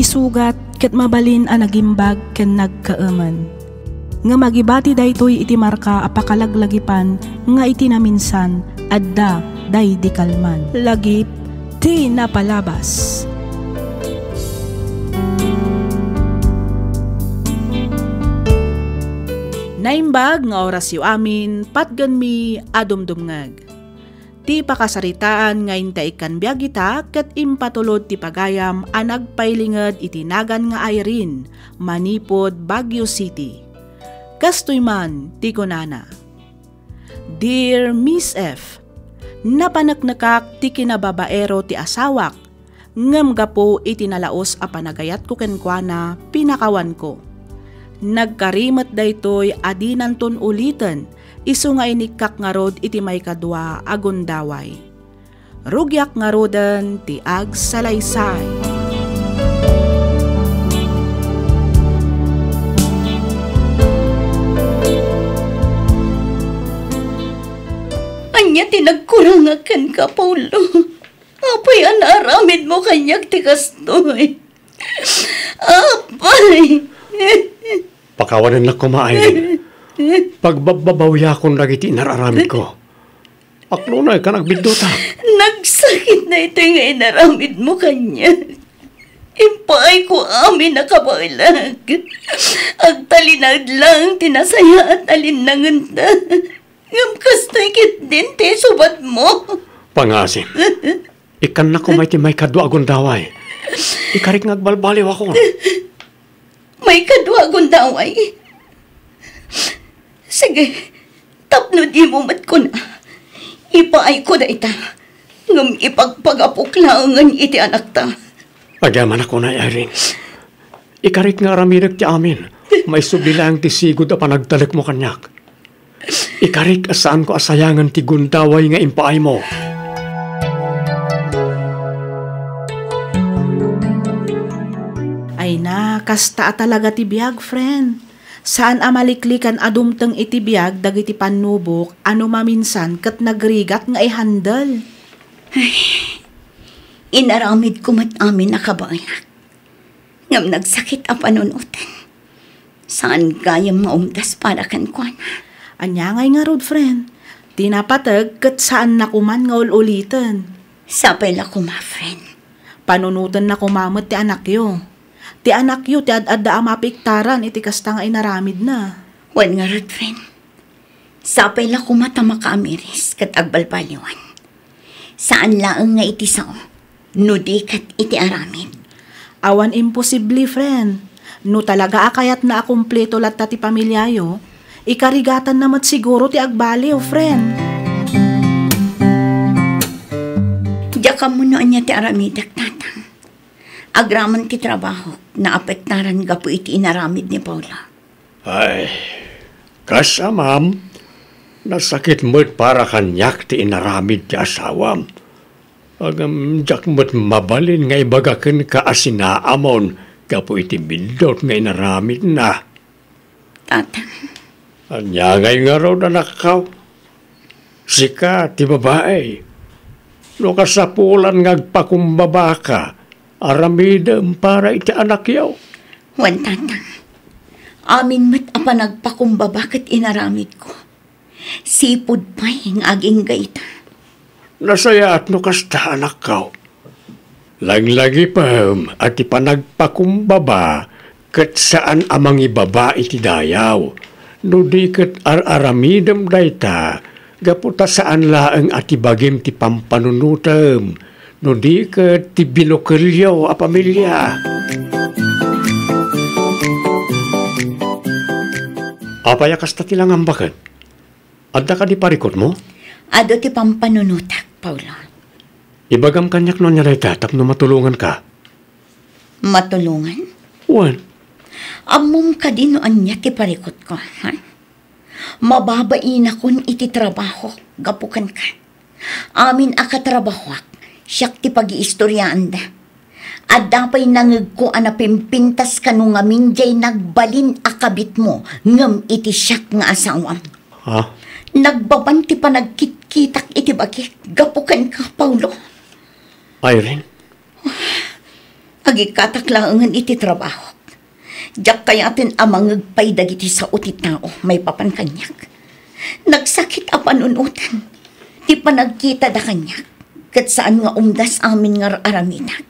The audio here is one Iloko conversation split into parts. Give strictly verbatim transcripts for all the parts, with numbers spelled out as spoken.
sugat ket mabalin a nagimbag ken nagkaemen. Ngem agibati daytoy iti marka a pakalaglagipan nga iti naminsan, adda daydi kalman. Lagip ti napalabas. Naimbag nga orasyo amin, patgenmi a dumdumngeg. Ti pakasaritaan nga inta ikkan biag ita ket impatulod ti pagayam a nagpailinged iti nagan nga Irene manipud Baguio City. Kastoy man ti kunana, "Dear Miss F, napaneknekak ti kinababaero ti asawak, ngem gapu iti nalaus a panagayatko kenkuana, pinakawanko. Nagkari met daytoy a dinanton uliten, isu nga inikkak ngarud iti maikadua a gundaway. Rugiak ngaruden ti agsalaysay." Ania ti nagkurangak kenka, Paulo? Apay a naaramidmo kaniak ti kastoy? Apay! Pakawanennak koma, Irene. Pagbabbabawiakon dagiti inar-aramidko. Aklonay, kanak bidduta. Nagsakit daytoy nga inaramidmo kaniak. Impaayko amin a kabaelak. Agtalinaed laeng ti nasayaat a linnangenta. Ngem kastoy ketdin ti isubatmo. Pangasim. Ikkannak koma iti maikadua a gundaway. Ikarik nga agbalbaliwakon. Maikadua a gundaway? Sige, tapno dimo met kuna, ipaayko dayta, ngem ipagpagapok laengen iti anakta. Agyamanak unay, Irene. Ikarik nga aramidek ti amin. Maisubli laeng ti sigud a panagtalekmo kaniak. Ikarik a saanko a sayangen ti gundaway nga impaaymo. Ay na, kasta a talaga ti biag, friend. Saan a maliklikan a dumteng iti biag dagiti pannubok a no maminsan ket nagrigat nga i-handle. Ay, inaramidko met amin a kabaelak. Ngem nagsakit a panunoten. Saan gayam nga umdas para kenkuana. Ania ngay ngarud, friend? Ti napateg ket saanna koman nga ul-uliten. Sapay la koma, friend. Panunotenna koma met ti anakyo. Ti anakyo ti ad-adda a mapiektaran iti kasta nga inaramidna. Wen ngarud, friend. Sapay la koma ta makaamiris ket agbalbaliwan. Saan laeng nga iti sao, no di ket iti aramid. Awan imposible, friend. No talaga a kayatna a kumpleto latta ti pamiliayo, ikarigatanna met siguro ti agbaliw, friend. Diak ammo no ania ti aramidek, Tatang. Agraman ti trabahok, naapektaran gapu iti inaramid ni Paula. Ay, kas amam, nasakit met para kaniak ti inaramid ti asawam. Ngem diak met mabalin nga ibaga kenka a sinaamon gapu iti biddut nga inaramidna. Tatang. Ania ngay ngarud, anakko? Sika ti babai. No kasapulan nga agpakumbabaka, aramidem para iti anakyo. Wen, Tatang. Amin met a panagpakumbaba ket inaramidko. Sipud pay nga agingga ita. Nasayaat no kasta, anakko. Laglagipem a ti panagpakumbaba ket saan a mangibaba iti dayaw, no di ket ar-aramidem dayta gapu ta saan laeng a ti bagim ti pampanunotem, no di ket ti binukelyo a pamilia. Apay a kasta ti langam baket? Adda kadi parikutmo? Adu ti pampanunotak, Paolo. Ibagam kaniak no ania dayta tapno matulonganka. Matulongan? Wen. Ammom kadi no ania ti parikutko, ha? Mababainakon iti trabahok gapu kenka. Amin a katrabahoak, siak ti pagiistoriaanda. Adda pay nangegko a napimpintas kano ngamin diay nagbalin a kabitmo ngem iti siak nga asawam. Ha? Nagbaban ti panagkitkitak iti bagik gapu kenka, Paolo. Irene? Agikkatak laengen iti trabahok. Diak kayaten a mangngeg pay dagiti sao ti tao maipapan kaniak. Nagsakit a panunoten ti panagkitada kaniak, ket saan nga umdas amin nga ar-aramidak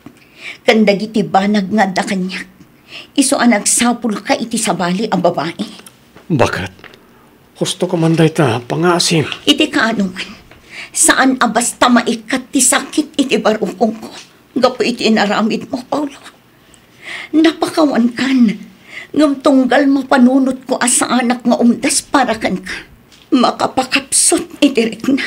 ken dagiti banag nga adda kaniak. Isu a nagsapulka iti sabali a babai. Baket, husto ka man dayta, pangngaasim. Iti kaano man, saan a basta maikkat ti sakit iti barukongko gapu iti inaramidmo, Paolo. Napakawankan, ngem tunggal mapanunotko a saanak nga umdas para kenka, makapakapsut iti rikna.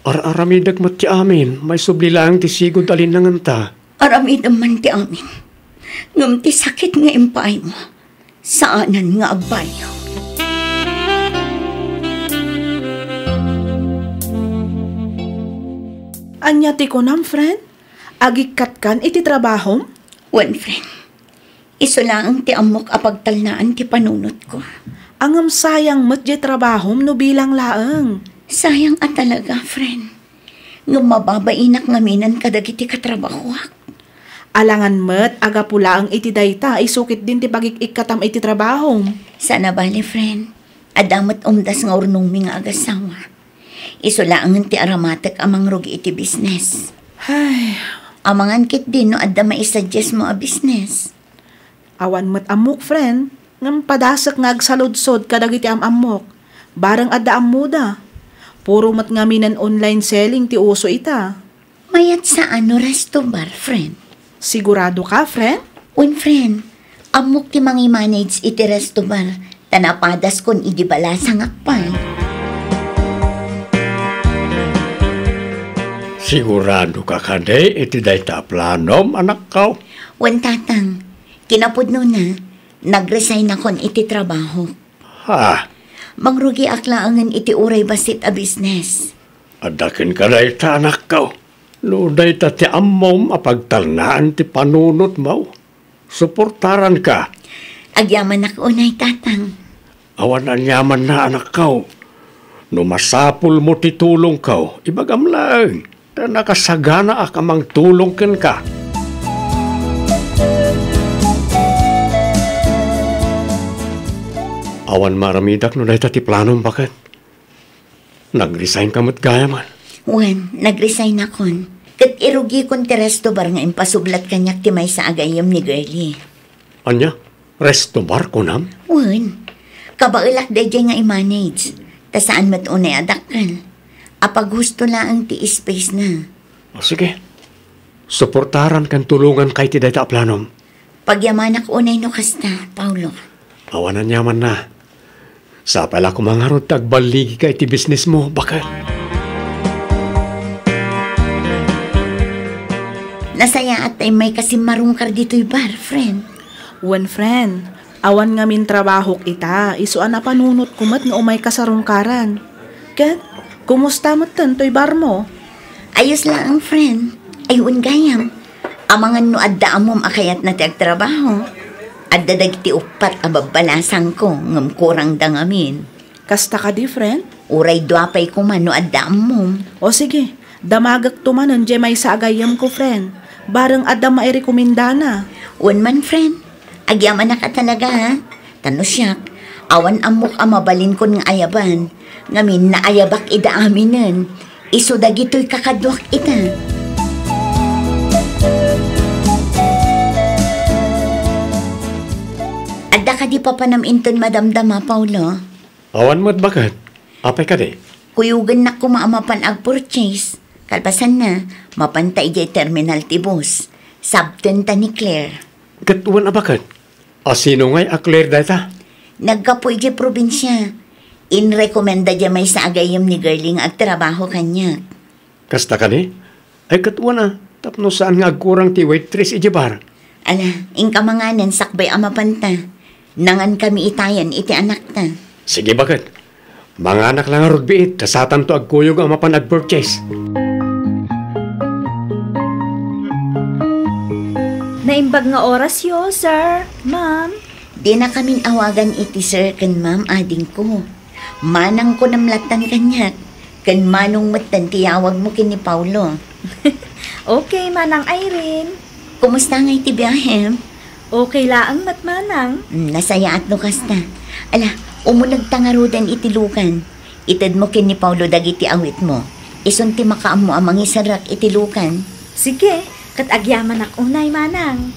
Ar-aramidek met ti amin, maisubli laeng ti sigud a linnangenta. Aramidem man ti amin, ngem ti sakit nga impaaymo, saanen nga agbayo. Ania ti kunam, friend? Agikkatkan iti trabahom? Wen, friend. Isu laeng ti ammok a pagtalnaan ti panunotko. Ngem sayang met diay trabahom no bilang laeng. Sayang a talaga, friend. Ngem mababainak ngaminen kadagiti katrabahoak. Alangan met a gapu laeng iti dayta, isu ketdin ti pagik-ikkatam iti trabahom. Saan a bale, friend. Adda met umdas nga urnongmi nga agasawa. Isu laengen ti aramatek a mangrugi iti business. Ay. Amangan ketdi no adda maisuggestmo a business. Awan met ammok, friend, ngem padasek nga agsaludsod kadagiti am-ammok. Bareng adda ammoda. Puro met ngaminen online selling ti uso ita. Mayat saan no resto bar, friend? Sigurado ka, friend? Wen, friend. Ammok ti mangimanage iti resto bar, ta napadaskon idi balasangak pay. Sigurado ka kadi iti dayta a planom, anakko? Wen, tatang. Kinapudnona, nagresign akon iti trabaho. Ha? Mangrugiak laengen iti uray bassit a business. Adda kenka dayta, anakko. No dayta ti ammom a pagtalnaan ti panunotmo, suportaranka. Agyamanak unay, tatang. Awan aniamanna, anakko. No masapulmo ti tulongko, ibagam laeng. Ta nakasaganaak a mangtulong kenka. Awan maaramidak no dayta ti planom, baket. Nag-resign ka met gayam. Wen, nag-resign akon. Ket irugikon ti resto bar nga impasublat kaniak ti maysa a gayyem ni Girlie. Ania? Resto bar, kunam? Wen, kabaelak daydiay nga i-manage, ta saan met unay a dakkel. Apaghusto laeng ti space na. O, sige. Suportaran ken tulonganka iti dayta a planom. Pagyamanak unay no kasta, Paolo. Awan aniamanna. Sapay la koma ngarud ta agballigika iti businessmo, baket. Nasayaat ta immay kasimmarungkar ditoy bar, friend. Wen, friend. Awan ngamin trabahok ita, isu a napanunotko met nga umayka sarungkaran. Ket, kumusta metten toy barmo? Ayos laeng, friend. Ay, wen gayam. Amangan no adda ammom a kayatna ti agtrabaho. Adda dagiti uppat a babbalasangko, ngem kurangda ngamin. Kasta kadi, friend? Uray dua pay koma no adda ammom. O sige, damagekto manen diay maysa a gayyemko, friend. Bareng adda mairekomendana. Wen man, friend. Agyamanak a talaga, ha? Ta no siak, awan ammok a mabalinkon nga ayaban. Ngamin, naayabak ida aminen. Isu dagitoy kakaduak ita. Adda kadi papanam inton madamdama, Paolo? Awan met, baket. Apay kadi? Kuyogennak koma a mapan agpurchase. Kalpasanna, mapanta idiay terminal ti bus. Sabtenta ni Claire. Ket wen a baket? A sino ngay a Claire dayta? Naggapu idiay probinsia. Inrekomenda diay maysa a gayyem ni Girlie nga agtrabaho kaniak. Kasta kadi? Ay, ket wen a, tapno saan nga agkurang ti waitress idiay bar. Ala, inka manganen sakbay a mapanta. Nangankami itayen iti anakta. Sige, baket. Manganak la ngarud biit, ta satanto agkuyog a mapan agpurchase. Naimbag nga orasyo, sir, ma'am. Dinakamin awagan iti sir ken ma'am, adingko. Manang kunam lattan kaniak, ken manong metten ti yawagmo ken ni Paolo. Okay, Manang Irene. Kumusta ngay ti biahem? Okay laeng met, manang. Mm, nasayaat no kasta. Ala, umunegta ngaruden iti lukan. Itedmo ken ni Paolo dagiti awitmo. Isun ti makaammo a mangiserrek iti lukan. Sige, ket agyamanak unay, manang.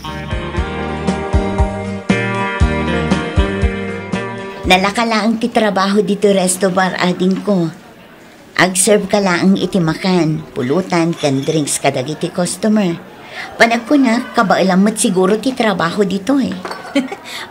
Nalaka laeng ti trabaho ditoy resto bar, adingko. Agserve ka laeng iti makan, pulutan, ken drinks kadagiti customer. Panagkunak, kabaelam met siguro ti trabaho ditoy.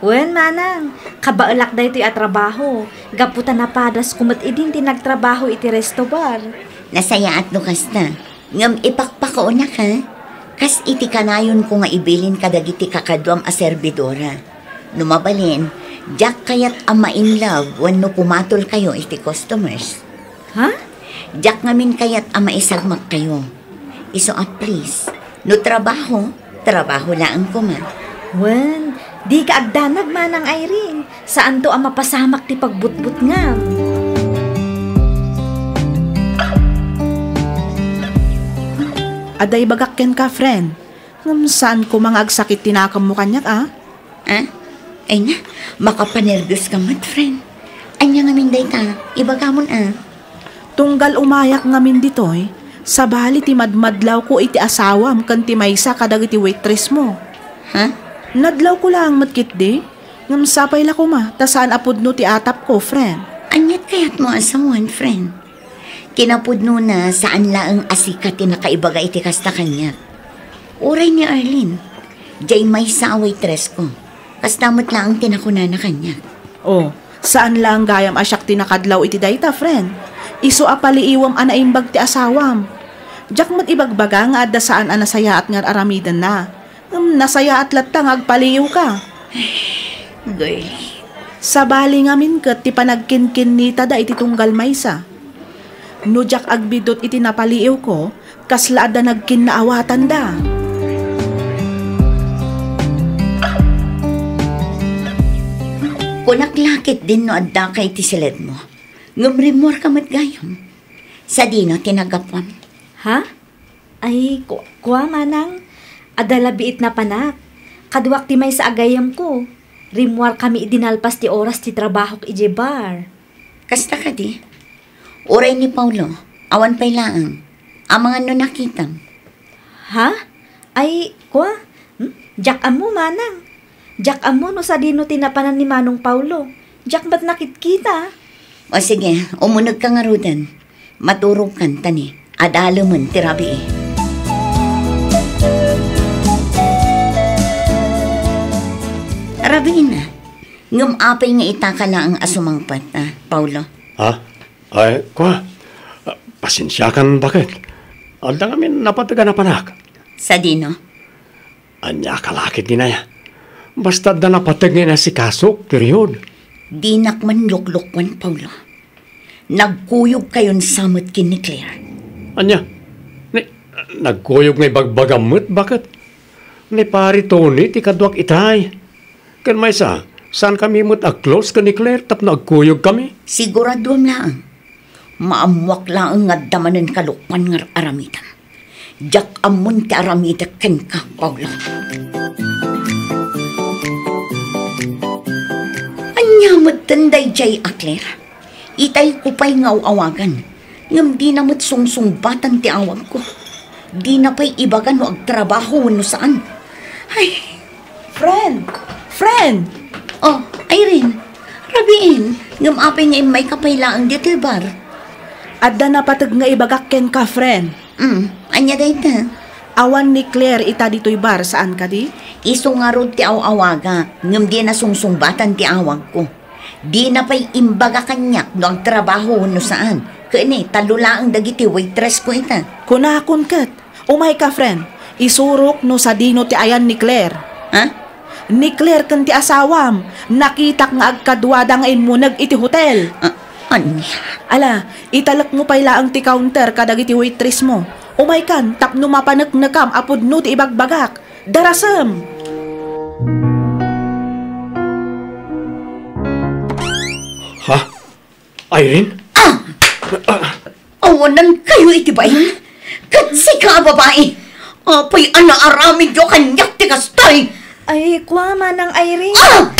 Wen, manang, kabaelak daytoy a trabaho. Gapu ta napadasko met idin ti nagtrabaho iti resto bar. Nasayaat no kasta. Ngem ipakpakaonaka, kas iti kanayonko nga ibilin kadagiti kakaduam a serbidora. No mabalin, diak kayat a ma-in love wenno pumatolkayo iti customers. Ha? Diak ngamin kayat a maisagmakkayo. Isu a please, no trabaho, trabaho laeng koma. Wen, dika agdanag, Manang Irene. Saanto a mapasamak ti pagbutbutngam. Adda ibagak kenka, friend. Ngem saan koma nga agsakit ti nakemmo kaniak, a? Ah? Ay na, makapanerbios ka met, friend. Ania ngamin dayta? Ibagamon, a. Tunggal umayak ngamin ditoy, sabali ti madmadlawko iti asawam ken ti maysa kadagiti waitress mo. Ha? Nadlawko laeng met ketdi, ngem sapay la koma ta saan a pudno ti atapko, friend. Aniat kayatmo a sawen, friend? Kinapudnona, saan laeng a sika ti nakaibaga iti kasta kaniak. Uray ni Arlene, diay maysa a waitress ko. Kasta met laeng ti nakunana kaniak. Oh, saan laeng gayam a siak ti nakadlaw iti dayta, friend. Isu a paliiwem a naimbag ti asawam. Diak met ibagbaga nga adda saan a nasayaat nga ar-aramidenna. Ngem nasayaat latta nga agpaliiwka. Girlie. Sabali ngamin ket ti panagkinkinnitada iti tunggal maysa. No diak agbiddut iti napaliiwko, kasla adda nagkinnaawatanda. Kunak la ketdin no addaka iti siledmo. Ngem rimmuarka met gayam. Sadino ti naggapuam? Ha? Ay, ku-, kua, manang, adda la biit napanak. Kaduak ti maysa a gayyemko. Rimmuarkami idi nalpas ti oras ti trabahok idiay bar. Kasta kadi? Uray ni Paolo, awan pay laeng. Amangan no nakitam. Ha? Ay, kua? Hmm? Diak ammo, manang. Diak ammo no sadino ti napanan ni Manong Paolo. Diak met nakitkita. O sige, umunegka ngaruden. Maturogkan ta ni adalemen ti rabii. Rabiina, ngem apay nga itaka laeng a sumangpet, a, Paolo? Ha? Ay, kua, ah, pasensiakan baket. Adda ngamin napateg a napanak. Sadino? Ania ka la ketdi aya? Basta adda napateg nga inasikasok, period. Dinak man luklukuan, Paolo. Nagkuyogkayon sa met ken ni Claire. Ania? Ni, nagkuyog nga ibagbagam met, baket? Ni Pari Tony ti kaduak itay. Ken maysa, saankami met a close ken ni Claire tapno agkuyogkami? Siguraduem laeng. Maammoak laeng nga adda manen kalukpan nga ar-aramidem. Diak ammon ti aramidek kenka, Paolo. Ania metten daydiay a Claire? Itayko pay nga aw-awagan, ngem dina met sungsungbatan ti awagko. Dina pay ibaga no agtrabaho wenno saan. Ay, Friend! Friend! Oh, Irene, rabiin, ngem apay nga immayka pay laeng ditoy bar? Adda napateg nga ibagak kenka, friend. Mm, ania dayta? Awan ni Claire ita ditoy bar, saan kadi? Isu ngarud ti aw-awagak, ngem dina sungsungbatan ti awagko. Dina pay imbaga kaniak no agtrabaho wenno saan. Ken ni, tallo laeng dagiti waitress ko ita. Kunakon ket, Umayka, friend. Isurok no sadino ti ayan ni Claire. Ha? Ni Claire ken ti asawam, nakitak nga agkaduada nga immuneg iti hotel. Ah, ania? Ala, italekmo pay laeng ti counter kadagiti waitress mo. Umaykan tapno mapaneknekam a pudno ti ibagbagak. Darasem! Ha? Irene? Ah! Awanan kayo iti bain? Ket sika a babai, Apay a naaramidyo kaniak ti kastoy? Ay, kua, Manang Irene. Ah!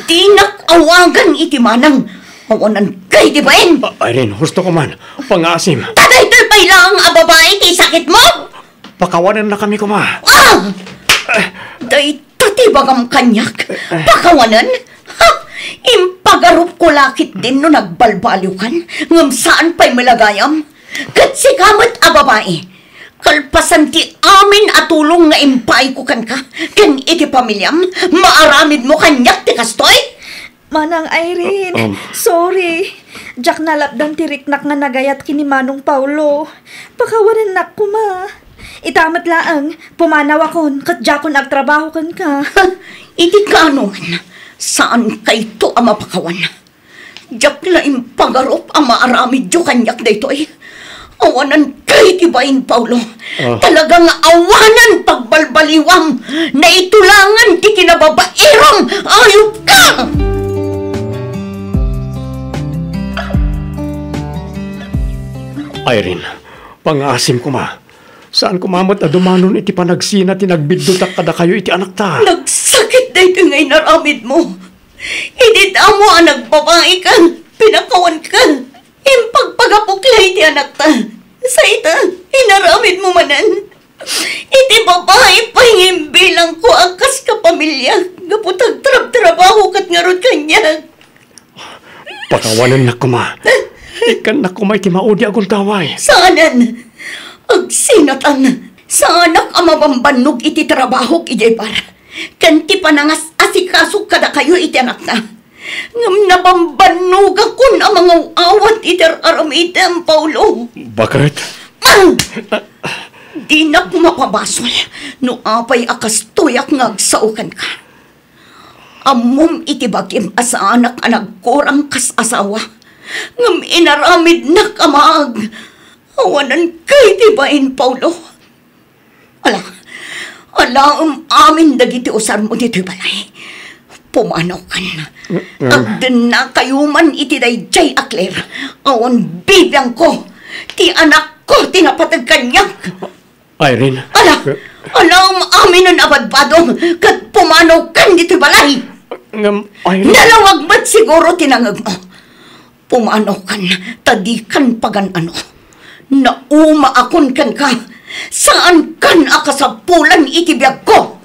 Dinak awagan iti manang. Awanan kay ti bain. Ah, Irene, husto ka man. Pangaasim. Ta daytoy pay laeng a babai ti sakit mo? Pakawanennakami koma. Ah! Dayta ti bagam kaniak. Pakawanen? Ha? Impagarupko la ketdin no nagbalbaliwkan, ngem saan pay met a gayam. Ket sika met a babai, kalpasan ti amin a tulong nga impaayko kenka ken iti pamiliam, maaramidmo kaniak ti kastoy? Manang Irene, Um. sorry. Diak nalapdan ti riknak nga nagayat ken ni Manong Paulo. Pakawanennak koma. Ita met laeng, pumanawakon, ket diakon agtrabaho kenka. Iti kaanoman, saankayto a mapakawan. Diak la impagarup a maaramidyo kaniak daytoy. Awanan kay ti bain, Paulo. Ah. Talaga nga awanan pagbalbaliwam. Naitulangan ti kinababairom. Ayup ka! Irene, pangaasim koma. Saan koma met a dumanon iti panagsina ti nagbiddutak kadakayo iti anakta. Nagsakit daytoy nga inaramidmo. Idi damo a nagbabaika, pinakawanka, impagpagapok la iti anakta. Sa ita, inaramidmo manen. Iti babai pay nga imbilangko a kas kapamiliak, gapu ta agtrabtrabaho ket ngarud kaniak. Pakawanennak koma. Ikkannak koma iti maudi a gundaway. Saanen. Agsinatan. Saanak a mabambannog iti trabahok idiay bar ken ti panangas-asikasok kadakayo iti anakna. Ngem nabambannogakon a mangaw-awat iti ar-aramidem, Paulo. Bakit? Ah! Dinak mapabasol no apay a kastoyak nga agsao kenka. Ammom iti bagim a saanak a nagkurang kas asawa, ngem inaramidnak a maag. Awanan kay ti bain, Paulo. Ala, alaem amin dagiti usarmo ditoy balay. Pumanawkan. Mm, mm. Agdennakayo man iti daydiay a Claire. Awan bibiangko. Ti anakko ti napateg kaniak. Irene. Ala, alaem aminen a badbadom ket pumanawkan ditoy balay. Ngem, Irene. Nalawag met siguro ti nangegmo. Pumanawkan, ta dikan pagan-ano. Naumaakon kenka, saankan a kasapulan iti biagko.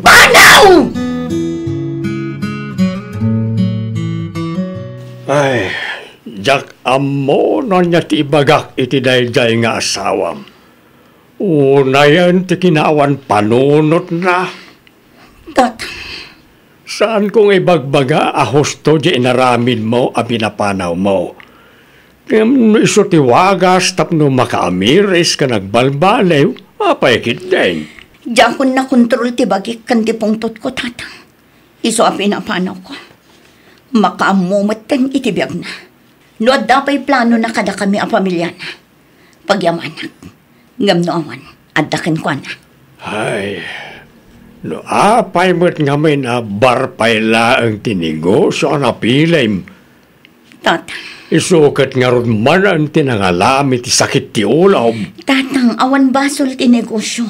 Panaw! Ay, diak ammo no ania ti ibagak iti daydiay nga asawam. Unayen ti kinaawan panunotna. Tatang. Saanko nga ibagbaga a husto diay inaramidmo a pinapanawmo. Ngem no isu ti wagas tapno makaamiris ken agbalbaliw, apay ketdin? Diakon nakontrol ti bagik ken ti pungtotko, Tatang. Isu a pinapanawko. Makaammo metten iti biagna. No adda pay planona kadakami a pamiliana, pagyamanak. Ngem no awan, adda kenkuana. Ay, no apay met ngamin a bar pay laeng ti negosio a napilim, Tatang. Isu ket ngarud manen ti nangalami ti sakit ti ulom. Tatang, awan basol ti negosio.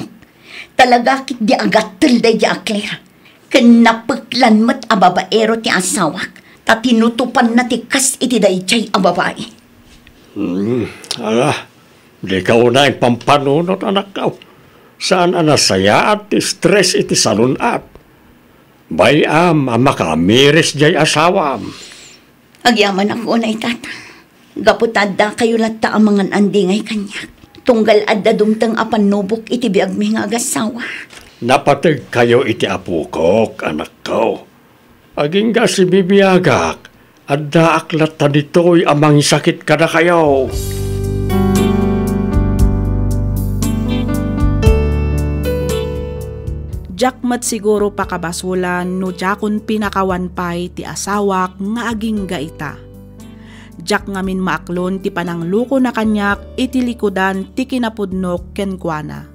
Talaga ketdi agattel daydi a Claire. Ken napeklan met a babaero ti asawak, ta tinutopanna ti kas iti daydiay a babai. Hmm, ala, dika unay pampanunot, anakko. Saan a nasayaat ti stress iti salun-at. Bay-am a makaamiris diay asawam. Agyamanak unay, Tata. Gapu ta addakayo latta a mangan-andingay kaniak, tunggal adda dumteng a pannubok iti biagmi nga agassawa. Napategkayo iti apokok, anakko. Agingga sibibiagak, addaak latta ditoy a mangisakit kadakayo. Diak met siguro pakabasolan no diakon pinakawan pay ti asawak nga agingga ita. Diak ngamin maaklon ti pananglukona kaniak iti likudan ti kinapudnok kenkuana.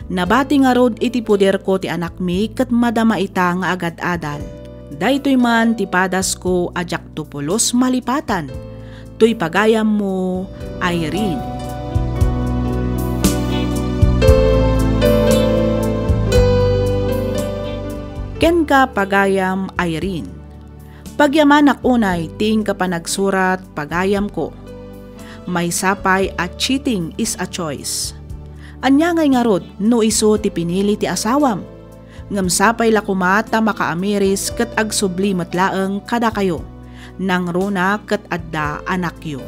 Nabati ngarud iti poderko ti anakmi ket madama ita nga agad-adal. Daytoy man ti padasko a diakto pulos malipatan. Toy pagayammo, Irene. Kenka, pagayam Irene. Pagyamanak unay ti inka panagsurat, pagayamko. Maysa pay a cheating is a choice. Ania ngay ngarud no isu ti pinili ti asawam? Ngem sapay la koma ta makaamiris ket agsubli met laeng kadakayo, nangruna ket adda anakyo.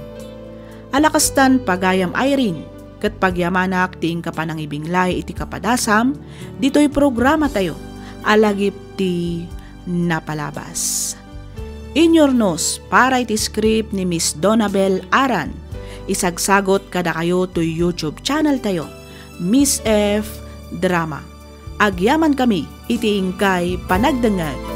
Alakastan, pagayam Irene, ket pagyamanak ti inka panangibinglay iti kapadasam ditoy programatayo a Lagip ti Napalabas. Inyurnos para iti script ni Miss Donabel Aran. Isagsagot kadakayo toy YouTube channel tayo, Miss F Drama. Agyamankami iti inkay panagdengngeg.